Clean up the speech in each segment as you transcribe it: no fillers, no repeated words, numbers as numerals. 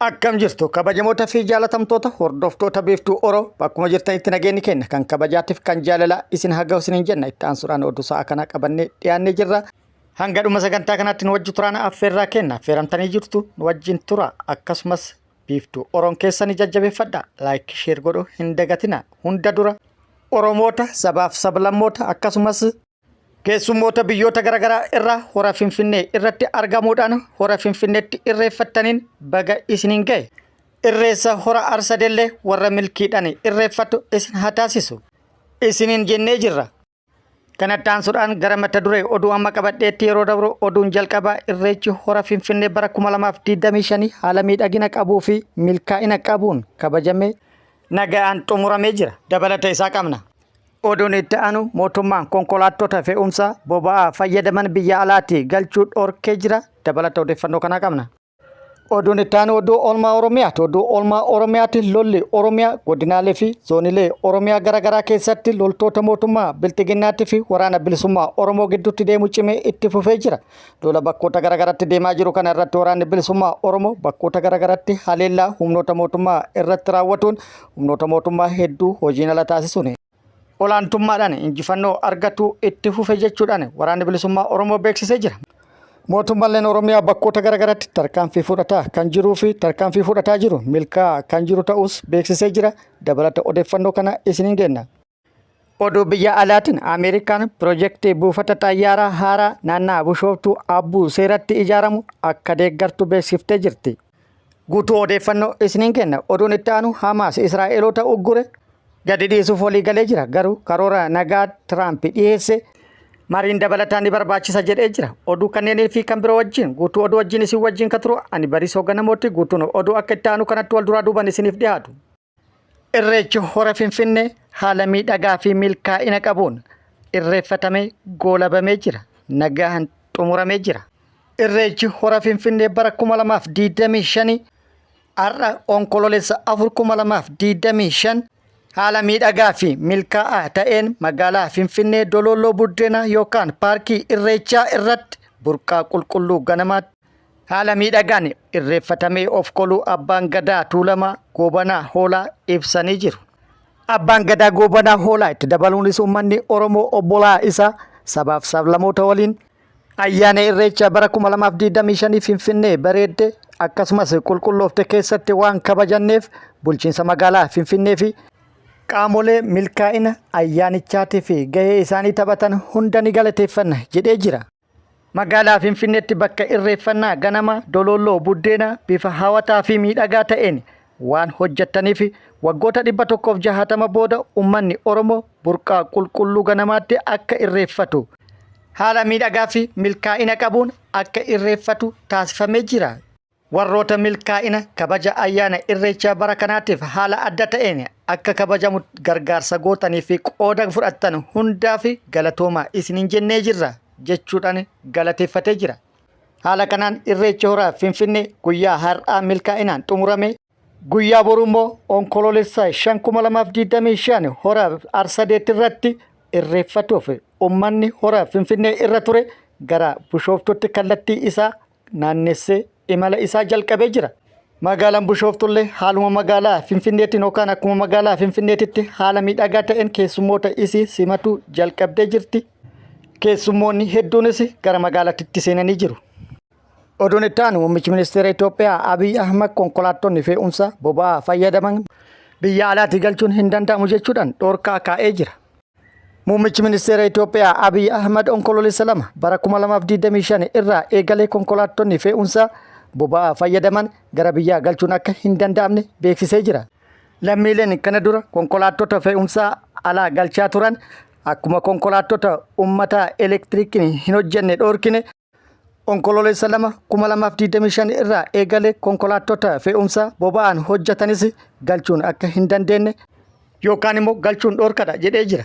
Akkam jirtu kabajamoota fi jaalatamtoota hordoftoota Biiftuu Oro, bakkuma jirtanitti nageenyi keenya kan kabajaatiif kan jaalalaa isin haa ga'u isiniin jenna. Itti aansuudhaan oduu sa'a kanaa qabannee dhiyaannee jirra. Hanga dhuma sagantaa kanaatti nu wajji turaan affeerraa kenna. Affeeramtanii jirtu, nu wajjin tura. Akkasumas Biiftuu Oroon keessanii jajjabeeffadha. Like, share godhuu hin dagatina. Hunda dura Oromoota, sabaaf sablammoota, akkasumas keessummoota biyyoota garaagaraa irraa hora Finfinnee irratti argamuudhaan hora Finfinneetti irreeffattaniin baga isiniin ga'e. Irreessa hora Arsadeellee warra milkiidhaan irreeffatu isin haa taasisu isiniin jennee jirra. Kanatti aansuudhaan gara mata duree oduu amma qabadheetti yeroo dabru, oduun jalqabaa Irreechi hora Finfinnee bara 2025 haala miidhagina qabuu fi milkaa'ina qabuun kabajamee nagaan xumuramee jira. Dabalata isaa qabna. Oduun itti aanu mootummaan konkolaattota fe'umsa boba'aa fayyadaman biyya alaatii galchuu dhorkee jira. Dabalata odeeffannoo kanaa qabna. Oduun itti aanu oduu oolmaa Oromiyaati. Oduu oolmaa Oromiyaati, lolli Oromiyaa godinaalee fi zoonilee Oromiyaa garaagaraa keessatti loltoota mootummaa Bilxiginnaatii fi waraana bilisummaa Oromoo gidduutti deemu cimee itti fufee jira. Lola bakkoota garaagaraatti deemaa jiru kana irratti waraanni bilisummaa Oromoo bakkoota garaagaraatti haleellaa humnoota mootummaa irratti raawwatuun humnoota mootummaa hedduu hojiin ala taasisuun olaantummaadhaan injifannoo argatu itti fufe jechuudhaan waraanni bilisummaa Oromoo beeksisee jira. Mootummaaleen Oromiyaa bakkoota garaagaraatti tarkaanfii fudhataa kan jiruu fi tarkaanfii fudhataa jiru milkaa'aa kan jiru ta'us beeksisee jira. Dabalata odeeffannoo kana isiniin kenna. Oduu biyya alaatiin Ameerikaan pirojektii buufata xayyaaraa haaraa naannaa Bushooftuu Abbuu Seeratti ijaaramu akka deeggartu beeksiftee jirti. Guutuu odeeffannoo isiniin kenna. Oduun itti aanu Hamaas Israa'eloota uggure gadi dhiisuuf walii galee jira. Garuu karoora nagaa Tiraamp dhiyeesse mariin dabalataa ni barbaachisa jedhee jira. Oduu kanneenii fi kan biroo wajjin guutuu oduu wajjin isin wajjin ka turu ani Bariisoo Ganamooti. Guutuun oduu akka itti aanu kanatti wal duraa duuban isiniif dhiyaatu. Irreechi hora Finfinnee haala miidhagaa fi milkaa'ina qabuun irreeffatamee goolabamee jira. Nagaan xumuramee jira. Irreechi hora Finfinnee bara 2025 har'a Onkololeessa 4 2025 haala miidhagaa fi milkaa'aa ta'een magaalaa Finfinnee Dololloo Buddeenaa yookaan Paarkii Irreechaa irratti burqaa qulqulluu ganamaatti haala miidhagaan irreeffatamee of koluu Abbaan Gadaa Tuulamaa Goobanaa Hoolaa ibsanii jiru. Abbaan Gadaa Goobanaa Hoolaa itti dabaluunis uummanni Oromoo obbolaa isaa sabaaf sablamoota waliin ayyaana Irreechaa bara 2025 Finfinnee bareedde akkasumas qulqulloofte keessatti waan kabajanneef bulchiinsa magaalaa Finfinnee fi qaamolee milkaa'ina ayyaanichaatiif gahee isaanii taphatan hunda ni galateeffanna jedhee jira. Magaalaa Finfinneetti bakka irreeffannaa ganama Dololloo Buddeena bifa hawataa fi miidhagaa ta'een waan hojjettaniif waggoota 160 booda uummanni Oromoo burqaa qulqulluu ganamaatti akka irreeffatu haala miidhagaa fi milkaa'ina qabuun akka irreeffatu taasifamee jira. Warroota milkaa'ina kabaja ayyaana Irreechaa bara kanaatiif haala adda ta'een akka kabajamu gargaarsa gootanii fi qooda fudhattan hundaaf galatoomaa isiniin jennee jirra jechuudhaan galateeffatee jira. Haala kanaan Irreechi Horaa Finfinnee guyyaa har'aa milkaa'inaan xumurame. Guyyaa boruu immoo Onkoloolessa 5 2025 hora Arsadeetti irratti irreeffatuuf uummanni hora Finfinnee irra ture gara Bishooftuutti kallattii isaa naannessee imala isaa jalqabee jira. Magaalaan Bushooftullee haaluma magaalaa Finfinneetiin yookaan akkuma magaalaa Finfinneetitti haala miidhagaa ta'een keessummoota isii simatuu jalqabdee jirti. Keessummoonni hedduunis gara magaalattitti seenanii jiru. Oduun itti aanu muummichi ministeera Itoophiyaa Abiy Ahmad konkolaattonni fe'umsa boba'aa fayyadaman biyya alaatii galchuun hin danda'amu jechuudhaan dhorkaa kaa'ee jira. Muummichi ministeera Itoophiyaa Abiy Ahmad Onkoloolessa 2 bara 2025 irraa eegalee konkolaattonni fe'umsa boba'aa fayyadaman gara biyyaa galchuun akka hin danda'amne beeksisee jira. Lammiileen kana dura konkolaattota fe'umsaa alaa galchaa turan akkuma konkolaattota uummataa elektiriikiin hin hojjenne dhorkine, Onkoloolessa 2, 2025 irraa eegalee konkolaattota fe'umsa boba'aan hojjetanis galchuun akka hin dandeenye yookaan immoo galchuun dhorkadha jedhee jira.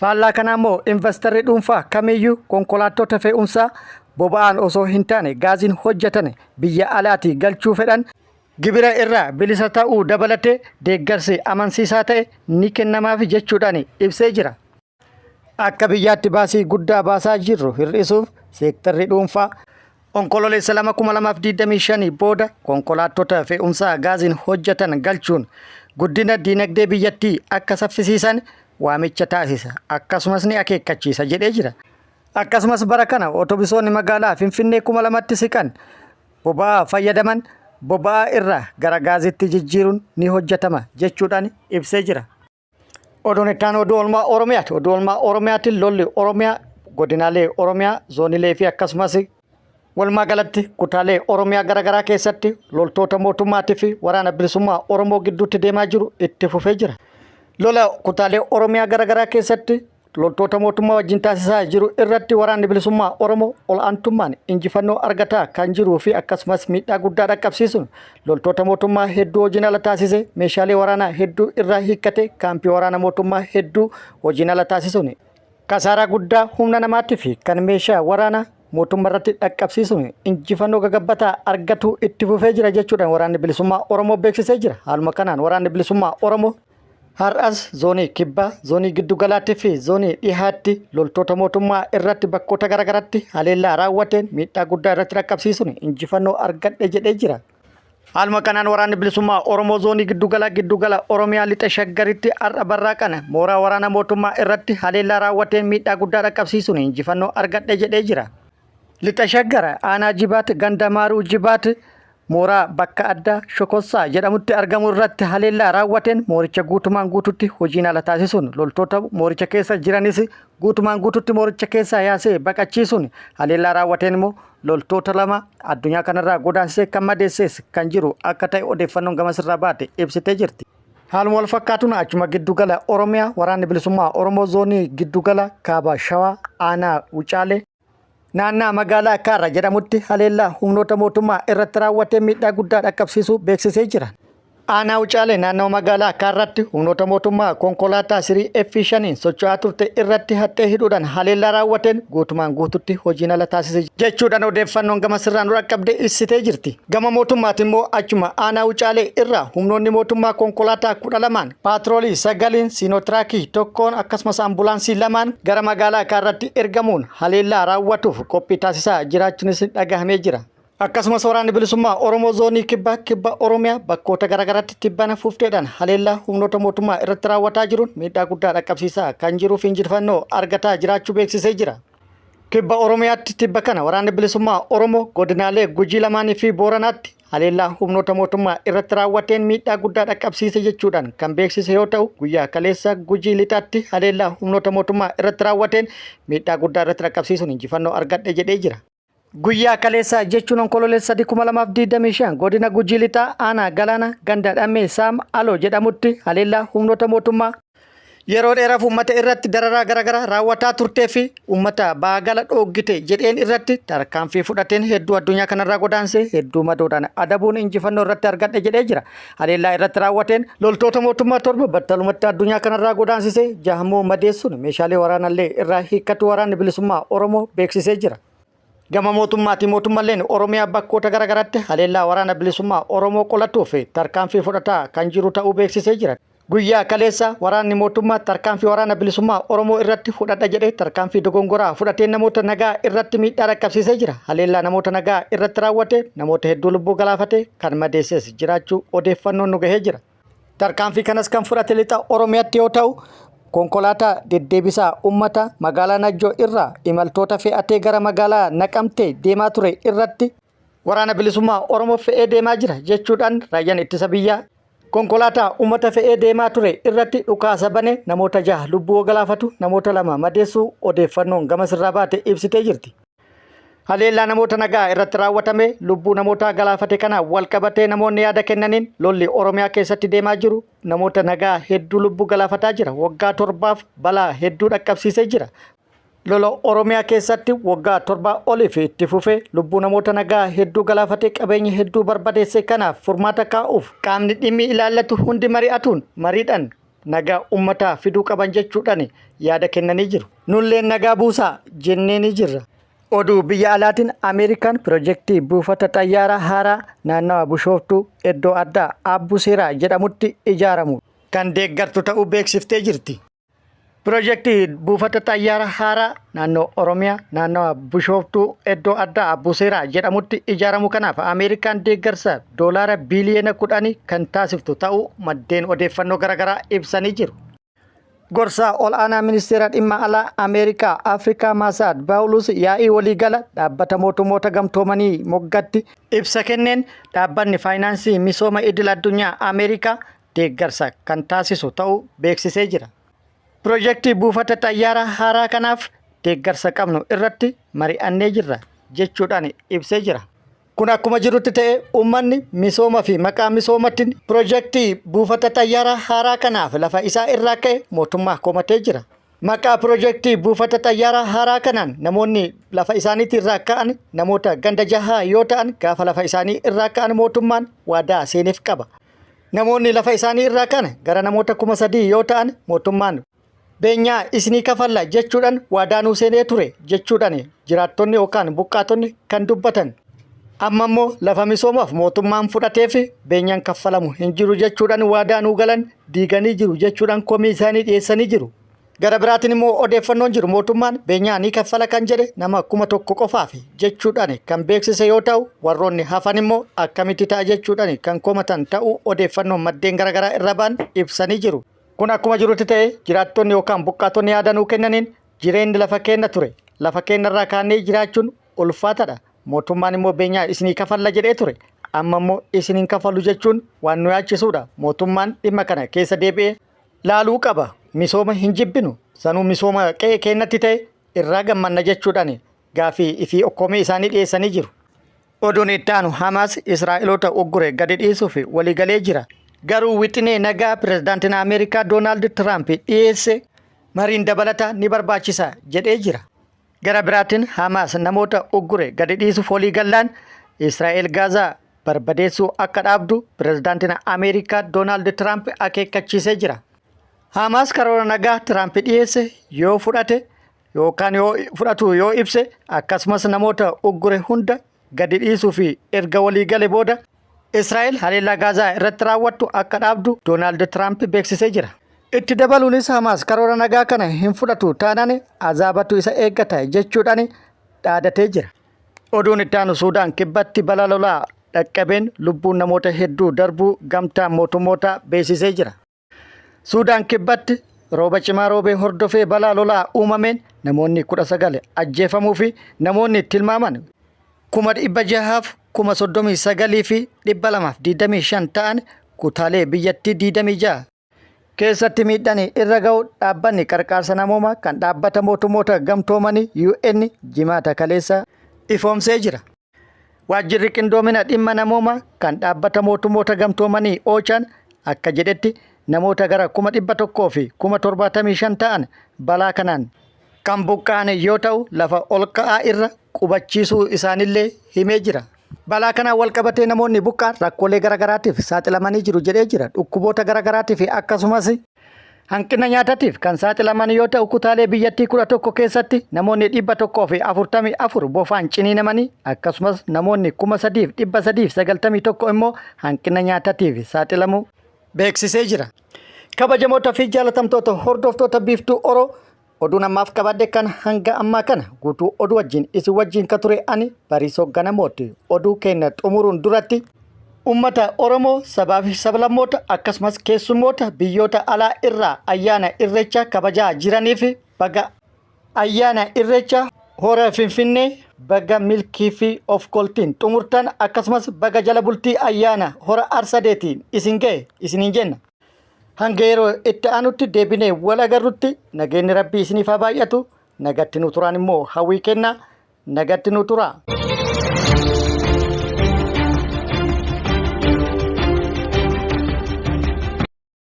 Faallaa kanaa immoo investarri dhuunfaa kamiyyuu konkolaattota fe'umsaa boba'aan osoo hin taane gaaziin hojjetan biyya alaatii galchuu fedhan gibira irraa bilisa ta'uu dabalatee deeggarsi amansiisaa ta'e ni kennamaaf jechuudhaan ibsee jira. Akka biyyaatti baasii guddaa baasaa jirru hir'isuuf seektarri dhuunfaa Onkololeessa 2, 2025 booda konkolaattota fe'umsaa gaaziin hojjetan galchuun guddina diinagdee biyyattii akka saffisiisan waamicha taasisa akkasumas ni akeekkachiisa jedhee jira. Akkasumas bara kana otobisoonni magaalaa Finfinnee 2000tti siqan boba'aa fayyadaman boba'aa irraa gara gaazitti jijjiiruun ni hojjetama jechuudhaan ibsee jira. Oduun itti aanu oduu oolmaa Oromiyaati. Oduu oolmaa Oromiyaatiin lolli Oromiyaa godinaalee Oromiyaa zoonilee fi akkasumas walumaa galatti kutaalee Oromiyaa garaagaraa keessatti loltoota mootummaatii fi waraana bilisummaa Oromoo gidduutti deemaa jiru itti fufee jira. Lola kutaalee Oromiyaa garaagaraa keessatti loltoota mootummaa wajjin taasisaa jiru irratti waraanni bilisummaa Oromoo ol'aantummaan injifannoo argataa kan jiruu fi akkasumas miidhaa guddaa dhaqqabsiisuun loltoota mootummaa hedduu hojiin ala taasise meeshaalee waraanaa hedduu irraa hiikkate kaampii waraana mootummaa hedduu hojiin ala taasisuun kasaaraa guddaa humna namaatii fi kan meeshaa waraanaa mootummaa irratti dhaqqabsiisuun injifannoo gagabbataa argatu itti fufee jira jechuudhaan waraanni bilisummaa Oromoo beeksisee jira. Haaluma kanaan waraanni bilisummaa Oromoo har'as zoonii kibbaa, zoonii giddugalaattii fi zoonii dhihaatti loltoota mootummaa irratti bakkoota garaagaraatti haleellaa raawwateen miidhaa guddaa irratti dhaqqabsiisuun injifannoo argadhe jedhee jira. Haaluma kanaan waraanni bilisummaa Oromoo zoonii giddugala giddugala Oromiyaa lixa Shaggaritti har'a barraaqana mooraa waraana mootummaa irratti haleellaa raawwateen miidhaa guddaa dhaqqabsiisuun injifannoo argadhe jedhee jira. Lixa Shaggar aanaa Jibaat ganda Maaruu Jibaat mooraa bakka addaa Shokossaa jedhamutti argamu irratti haleellaa raawwateen mooricha guutumaan guututti hojiin ala taasisuun loltoota mooricha keessa jiranis guutumaan guututti mooricha keessaa yaasee baqachiisuun haleellaa raawwateen immoo loltoota lama addunyaa kanarraa godaansisee kan madeesses kan jiru akka ta'e odeeffannoon gamasirraa baate ibsitee jirti. Haaluma wal fakkaatuun achuma giddugala Oromiyaa waraanni bilisummaa Oromoo zoonii giddugala kaaba Shawaa aanaa Wucaalee naannaa magaalaa Kaarra jedhamutti haleellaa humnoota mootummaa irratti raawwatee miidhaa guddaa dhaqqabsiisuu beeksisee jira. Aanaa Wucaalee naannoo magaalaa Kaarratti humnoota mootummaa konkolaataa sirii F5 socho'aa turte irratti haxxee hidhuudhaan haleellaa raawwateen guutumaan guututti hojiin ala taasise jechuudhaan odeeffannoon gama sirraan nu dhaqqabde ibsitee jirti. Gama mootummaati immoo achuma aanaa Wucaalee irraa humnoonni mootummaa konkolaataa 12n paatroolii 9n siinootiraakii tokkoon akkasumas ambulaansii 2n gara magaalaa Kaarratti ergamuun haleellaa raawwatuuf qophii taasisaa jiraachuunis dhagahamee jira. Akkasumas waraanni bilisummaa Oromoo zoonii kibbaa kibba Oromiyaa bakkoota garaagaraatti tibbana fufteedhaan haleellaa humnoota mootummaa irratti raawwataa jiruun miidhaa guddaa dhaqqabsiisaa kan jiruuf injifannoo argataa jiraachuu beeksisee jira. Kibba Oromiyaatti tibba kana waraanni bilisummaa Oromoo godinaalee Gujii lamaanii fi Booranaatti haleellaa humnoota mootummaa irratti raawwateen miidhaa guddaa dhaqqabsiise jechuudhaan kan beeksise yoo ta'u guyyaa kaleessa Gujii lixaatti haleellaa humnoota mootummaa irratti raawwateen miidhaa guddaa irratti dhaqqabsiisuun injifannoo argadhe jedhee jira. Guyyaa kaleessaa jechuun Onkololeessa 3, 2025 godina Gujii Lixaa aanaa Galaana ganda Dhammee Saam Aloo jedhamutti haleellaa humnoota mootummaa yeroo dheeraaf uummata irratti dararaa garaagaraa raawwataa turtee fi uummata baagala dhooggite jedheen irratti tarkaanfii fudhateen hedduu addunyaa kanarraa godaansee hedduu madoodhaan adabuun injifannoo irratti argadhe jedhee jira. Haleellaa irratti raawwateen loltoota mootummaa 7 battalumatti addunyaa kanarraa godaansisee jahammoo madeessuun meeshaalee waraanallee irraa hiikkatu waraanni bilisummaa Oromoo beeksisee jira. Gama mootummaatiin mootummalleen Oromiyaa bakkoota garaagaraatti haleellaa waraana bilisummaa Oromoo qolatuuf tarkaanfii fudhataa kan jiru ta'uu beeksisee jira. Guyyaa kaleessa waraanni mootummaa tarkaanfii waraana bilisummaa Oromoo irratti fudhadha jedhee tarkaanfii dogongoraa fudhatee namoota nagaa irratti miidhaa dhaqqabsiisee jira. Haleellaa namoota nagaa irratti raawwate namoota hedduu lubbuu galaafate kan madeesses jiraachuu odeeffannoon nu gahee jira. Tarkaanfii kanas kan fudhate lixa Oromiyaatti yoo ta'u, konkolaataa deddeebisaa uummata magaalaa Najjoo irraa imaltoota fe'atee gara magaalaa Naqamtee deemaa ture irratti waraana bilisummaa Oromoo fe'ee deemaa jira jechuudhaan raayyaan ittisa biyyaa konkolaataa uummata fe'ee deemaa ture irratti dhukaasa bane namoota 6 lubbuu galaafatu namoota 2 madeessuu odeeffannoon gama sirraa baate ibsitee jirti. Haleellaa namoota nagaa irratti raawwatame lubbuu namootaa galaafate kana wal qabatee namoonni yaada kennaniin lolli Oromiyaa keessatti deemaa jiru namoota nagaa hedduu lubbuu galaafataa jira. Waggaa 7f balaa hedduu dhaqqabsiisee jira. Lola Oromiyaa keessatti waggaa 7 oliif itti fufee lubbuu namoota nagaa hedduu galaafatee qabeenya hedduu barbadeesse kanaaf furmaata kaa'uuf qaamni dhimmi ilaallatu hundi mari'atuun mariidhaan nagaa uummataa fiduu qaban jechuudhaan yaada kennanii jiru. Nulleen nagaa buusaa jennee ni jirra. Oduu biyya alaatiin Ameerikaan pirojektii buufata xayyaaraa haaraa naannawa Bushooftuu iddoo addaa Aabbuu Seeraa jedhamutti ijaaramu kan deeggartu ta'uu beeksiftee jirti. Pirojektii buufata xayyaara haaraa naannoo Oromiyaa naannawa Bishooftuu iddoo addaa Abbuseeraa jedhamutti ijaaramu kanaaf Ameerikaan deeggarsa doolaara biiliyoona 10 kan taasiftu ta'uu maddeen odeeffannoo garaagaraa ibsanii jiru. Gorsaa ol'aanaa ministeera dhimma alaa Ameerikaa Afrikaa Maasaad Baawulus yaa'ii waliigala dhaabbata mootummoota gamtoomanii moggatti ibsa kenneen dhaabbanni faayinaansii misooma idil addunyaa Ameerikaa deeggarsa kan taasisu ta'uu beeksisee jira. Pirojektii buufata xayyaaraa haaraa kanaaf deeggarsa qabnu irratti mari'annee jirra jechuudhaan ibsee jira. Kun akkuma jirutti ta'ee uummanni misooma fi maqaa misoomatiin pirojektii buufata xayyaaraa haaraa kanaaf lafa isaa irraa ka'e mootummaa komatee jira. Maqaa pirojektii buufata xayyaaraa haaraa kanaan namoonni lafa isaaniitii irraa ka'an namoota ganda jahaa yoo ta'an gaafa lafa isaanii irraa ka'an mootummaan waadaa seeneef qaba. Namoonni lafa isaanii irraa ka'an gara namoota 3000 yoo ta'an mootummaan beenyaa isinii kafalla jechuudhaan waadaa nuu seenee ture jechuudhaan jiraattonni yookaan buqqaatonni kan dubbatan. Amma immoo lafa misoomaaf mootummaan fudhateef beenyaan kaffalamu hin jiru jechuudhaan waadaa nuu galan diiganii jiru jechuudhaan komii isaanii dhiyeessanii jiru. Gara biraatiin immoo odeeffannoon jiru mootummaan beenyaa ni kaffala kan jedhe nama 1000 qofaaf jechuudhaan kan beeksise yoo ta'u warroonni hafan immoo akkamitti ta'a jechuudhaan kan komatan ta'uu odeeffannoon maddeen garaagaraa irra ba'an ibsanii jiru. Kun akkuma jirutti ta'e jiraattonni yookaan buqqaatonni yaada nuu kennaniin jireenyi lafa keenna ture. Lafa keenna irraa kaanee jiraachuun ulfaatadha. Mootummaan immoo beenyaa isinii kafalla jedhee ture. Amma immoo isin hin kafallu jechuun waan nu yaachisuudha. Mootummaan dhimma kana keessa deebi'ee laaluu qaba. Misooma hin jibbinu. Sanuu misooma qe'ee keennatti ta'e irraa gammanna jechuudhaan gaafii fi komii isaanii dhiyeessanii jiru. Oduun itti aanu Hamaas Israa'eloota uggure gadi dhiisuuf waliigalee jira. Garuu wixinee nagaa pirezidaantiin Ameerikaa Doonaald Tiraamp dhiyeesse mariin dabalataa ni barbaachisa jedhee jira. Gara biraatiin Hamaas namoota uggure gadi dhiisuuf waliigallaan Israa'el Gaazaa barbadeessuu akka dhaabdu pirezidaantiin Ameerikaa Doonaald Tiraamp akeekkachiisee jira. Hamaas karoora nagaa Tiraamp dhiyeesse yoo fudhate yookaan yoo fudhatu yoo ibse akkasumas namoota uggure hunda gadi dhiisuu fi erga walii gale booda Israa'el haleellaa Gaazaa irratti raawwattu akka dhaabdu Doonaald Tiraamp beeksisee jira. Itti dabaluunis Hamaas karoora nagaa kana hin fudhatu taanaan azaabatu isa eeggata jechuudhaan dhaadatee jira. Oduun itti aanu Suudaan kibbatti balaa lolaa dhaqqabeen lubbuun namoota hedduu darbuu gamtaan mootummootaa beeksisee jira. Suudaan kibbatti rooba cimaa roobee hordofee balaa lolaa uumameen namoonni 19 ajjeefamuu fi namoonni tilmaaman 639,225 ta'an kutaalee biyyattii 26 keessatti miidhaan irra ga'u dhaabbanni qarqaarsa namoomaa kan dhaabbata mootummoota gamtoomanii UN jimaata kaleessa ifoomsee jira. Waajjirri qindoomina dhimma namoomaa kan dhaabbata mootummoota gamtoomanii OCHAn akka jedhetti namoota gara 175,000 ta'an balaa kanaan kan buqqa'an yoo ta'u lafa ol ka'aa irra qubachiisuu isaanillee himee jira. Balaa kanaan wal qabatee namoonni buqqa'an rakkoolee garaagaraatiif saaxilamanii jiru jedhee jira. Dhukkuboota garaagaraatiif akkasumas Hanqina nyaatatiif kan saaxilaman yoo ta'u kutaalee biyyattii 11 keessatti namoonni 144 bofaan ciniinamanii akkasumas namoonni 3,391 immoo hanqina nyaatatiif saaxilamuu beeksisee jira. Kabajamoota fi jaalatamtoota hordoftoota Biiftuu Oro oduun ammaaf qabadhe kan hanga ammaa kana guutuu oduu wajjin isin wajjin ka ture ani Bariisoo Ganamooti. Oduu keenya xumuruun duratti Ummata Oromoo sabaa fi sablammoota akkasumas keessummoota biyyoota alaa irraa ayyaana Irreechaa kabajaa jiraniif baga ayyaana Irreechaa Hora Finfinnee baga milkii fi of koltiin xumurtan akkasumas baga jala bultii ayyaana Hora Arsadeetiin isin ga'e isiniin jenna. Hanga yeroo itti aanutti deebinee wal agarrutti nageenyi Rabbii isiniif haa baay'atu. Nagatti nu turaan immoo hawwii kenna. Nagatti nu turaa.